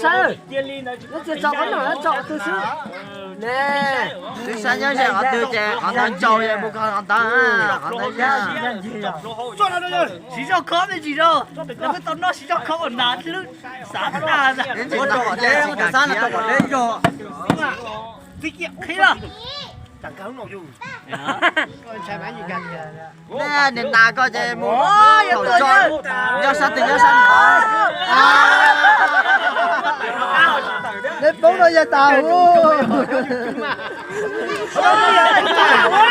Saib, neb tsis tso qhov no, tso qhov twg xwb ne. Twb saib nyob ze qhov twg ces qhov ntawd tsaus, mus kho qhov ntawd, qhov ntawd yog. Siv zog khob me ntsis zog, lawv kuj tau noj siv zog khob ua nas lub xav tag. Qhib los. Nej nim nas koj ces mus thaum tso, nyob sab twg nyob sab ntawd. Neb poob no yog tas huv.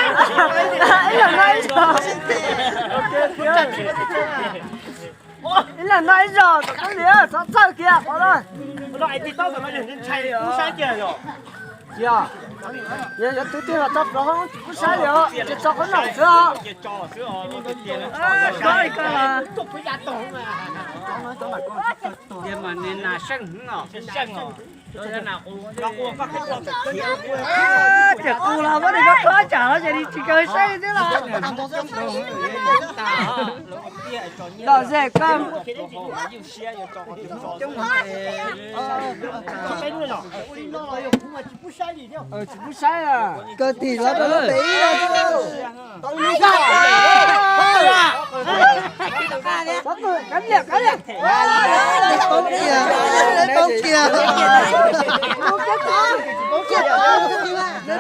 Ib leeg noj ib zog. Ib leeg noj ib zog, tom kab li txhob txhawj kiag qhov no. Tsis yog, yog yuav tus twg los tso plaub hoob tsis pub saib li os, tso qhov no xwb os. Tias qus los muab nws kho tsam los ces nws tsis kawg saib li thiab los. Lom zem koj. Tsis pub saib, kawg tim los rau lub pem ib. Poob kiag, poob kiag, poob kiag,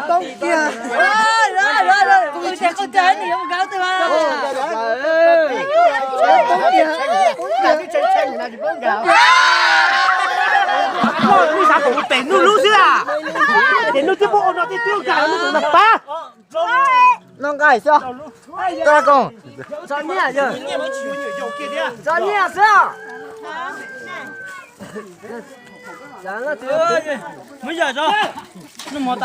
poob kiag. Lub xav kom mus pem nug lub xwb a, ces nug twb muab ua no twb twb nkag lub tus no pab. No nqaij xwb. Tso nyiaj yog, tso nyiaj xwb. Muab yawm tso, noj mov